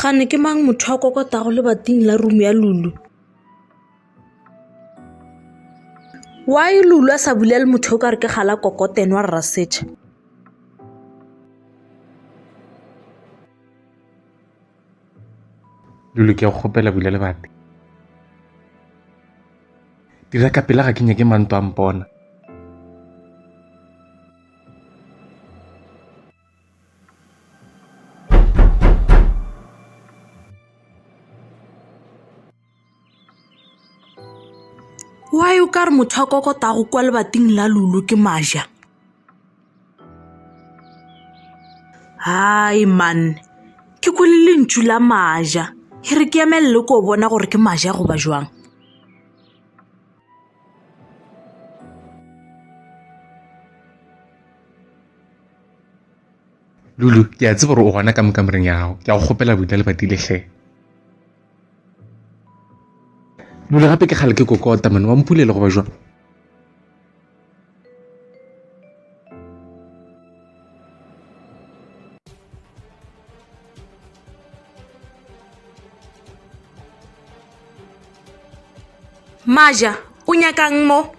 Kgane ke mang motho a kokotago lebating la room ya Lulu? Why Lulu a sa bulele motho o ka re ke gala kokoten wa rrasetša? Lulu ke a go kgopela bula lebati. Dira ka pela ga ke nyake manto a mpona. Why o ka re motho a kokotago kwa lebating la Lulu ke Maja? Hai man, ke kwele lentšu la Maja. E re ke emelele ko bona gore ke Maja goba jwang. Lulu, ke a tseba gore o gona ka mo kamoreng ya gago. Ke a go kgopela bula lebati le hle. Lulu gape ke kgale ke kokota mane wa mpulela goba jwang? Maja, o nyakang mo?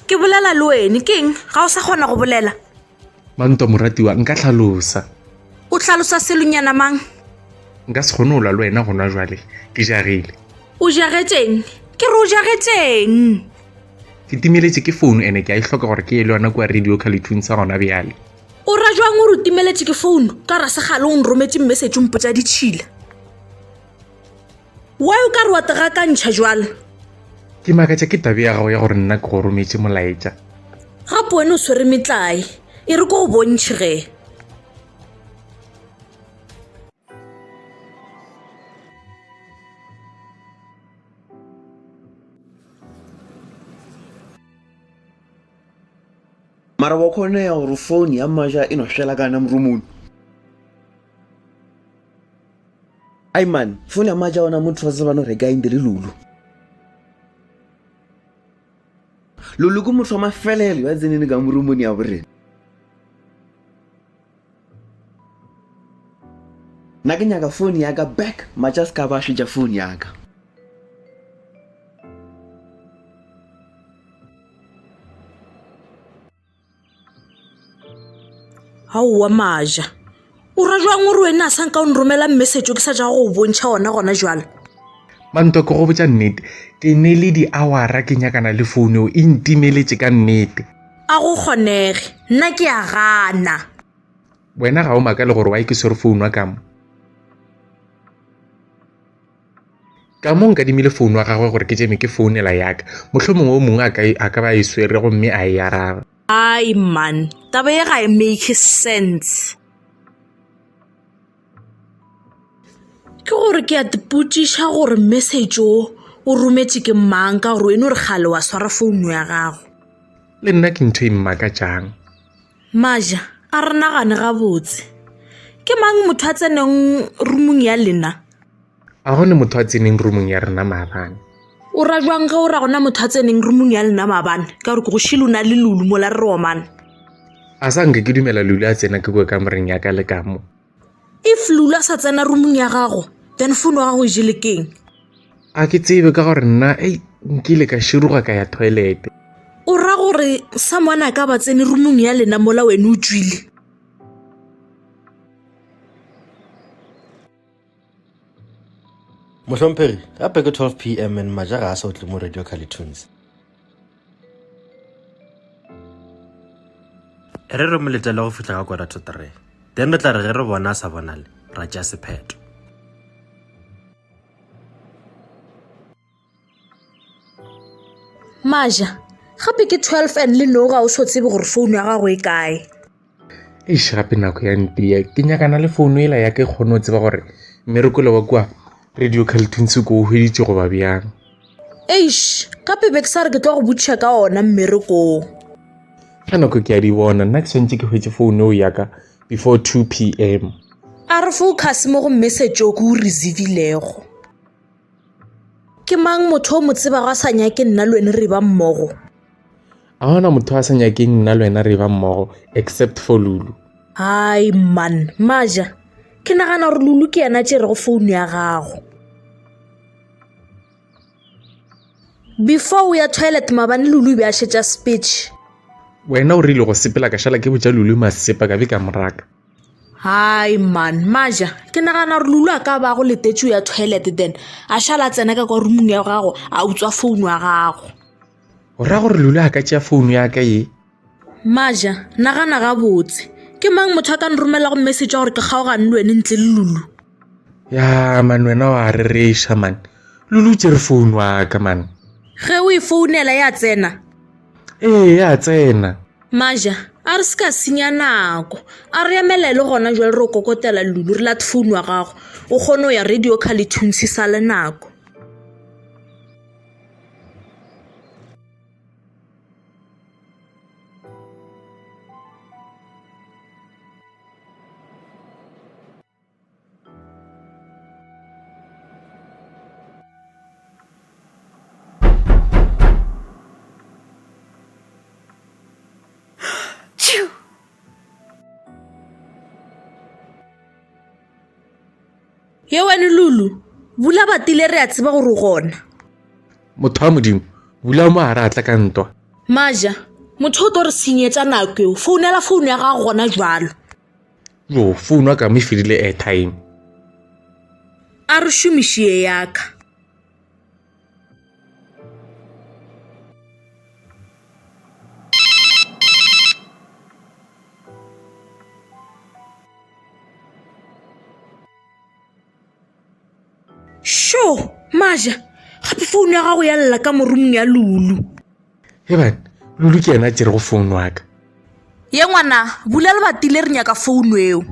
Ke bolela le wene, keng ga o sa kgona go bolela? Manto moratiwa, nka hlalosa. O hlalosa selonyana mang? Nka se kgone go lwa le wena gona jwale, ke jagile. O jagetšeng? Ke re o jagetšeng? Ke timeletše ke founu ene ke a e hloka gore ke ye le yona kua radio Carletoon sa gona bjale. O ra jwang gore o timeletše ke founu ka ra segale o nrometše message o mpotša ditšhila? Why o ka re wa tegakantšha jwalo? Ke makatša ke tabe ya gago ya gore nna ke go rometše molaetša. Gape wena o swere metlae. E re ko go bontšhe ge. Mara wa kgonega gore phone ya Maja e no fela kana morumong. Ai man, phone ya Maja ona motho wa tseba no reka eng le Lulu. Lulu ke motho wa mafelelo ya tsenene ka morumong ya borena. Nna ke nyaka phone ya ka back, Maja se ka ba šetša phone ya ka. Aowa Maja, o ra jwang gore wena a sa nka o nromela message o ke sa tšwa go o bontšha ona gona jwale? Mantwa ke go botša nnete, ke ne le di-hour-a ke nyakana le founu eo e ntimeletše ka nnete. A go kgonege, nna ke a gana. Wena ga o makale gore why ke swere founu wa ka mo? Ka mo nkadimile founu wa gagwe gore ke tšeme ke founela yaka, mohlomongwe o mongwe a ka, a ka ba e swere gomme a e araba. Ai man, taba ye ga e make sense. Ke gore ke a ipotšiša gore message o o rometše ke mang ka gore wena o re kgale wa swara founu ya gago. Le nna ke ntho e mmakatšang. Maja, a re nagane gabotse. Ke mang motho a tseneng roomong ya lena? A gone motho a tseneng roomong ya rena maabane. O ra jwang ge o ra gona motho a tseneng roomong ya lena maabane? Ka gore ke go šile o na le Lulu mola re re omana. A sa nka ke dumela Lulu a tsena ke kua kamoreng ya ka le ka mo. If Lulu a sa tsena roomong ya gago, then phone wa gago e jele keng? A ke tsebe ka gore nna ei nkile ka široga ka ya toilet. O ra gore someone a ka ba tsene roomong ya lena mola wena o tšwile? Mohlomphegi, gape ke 12 pm and Maja ga a sa o tle mo Radio Carletoons. E re re mo letele go fihla ka quarter to 3. Then re tla re ge re bona a sa bonale, ra tšea sephetho. Maja, gape ke 12 and le no ga o so tsebe gore founu ya gago e kae. Eish gape nako ya ntia ke nyakana le founu ela ya ke kgone go tseba gore mmerekole wa kua radio carlton se ko o hweditše goba bjang. Eish gape be ke sa re ke tlo go botšiša ka ona mmerekong. Ka nako ke a di bona nna ke swantše ke hwetše founu eo yaka before 2 pm. A re focus mo go message o ke o receivilego. Ke mang motho o mo tsebago a sa nyake nna le wena re ba mmogo? A gona motho a sa nyakeng nna le wena re ba mmogo except for Lulu. Hai man, Maja. Ke nagana gore Lulu ke yena a tšerego founu ya gago. Before o ya toilet maabane Lulu be a šetša speech. Wena o rile go sepela ka šala ke botša Lulu masepa ka be ka mo raka. Hai man, Maja, ke nagana gore Lulu a ka ba go letetše o ya toilet then a šala a tsena ka kwa roomong ya gago a utswa founu ya gago. O ra gore Lulu a ka tšea founu ya ka ye? Maja, nagana gabotse. Ke mang motho a ka nromelago message ya gore ke kgaogane le wene ntle le Lulu? Ya man, wena wa rereša man. Lulu o tšere founu wa ka man. Ge o e founela ya tsena? Ee, ya tsena. Maja, a re se ka senya nako. A re emelele gona jwale re o kokotela Lulu re late founu wa gago. O kgone go ya radio Carletoons sa le nako. Ye wene Lulu, bula batile re a tseba gore o gona. Motho wa Modimo, bula mo a re a tla ka ntwa. Maja, motho o tlo re senyetša nako eo. Founela founu ya gago gona jwalo. Jo, founu ya ka mo e fedile airtime. A re šomiše ye ya ka. Sho, Maja, gape founu ya gago ya lla ka mo roomong ya Lulu. Heban, Lulu ke yena a tšerego founu wa ka. Ye ngwana, bula lebati le re nyaka founu eo.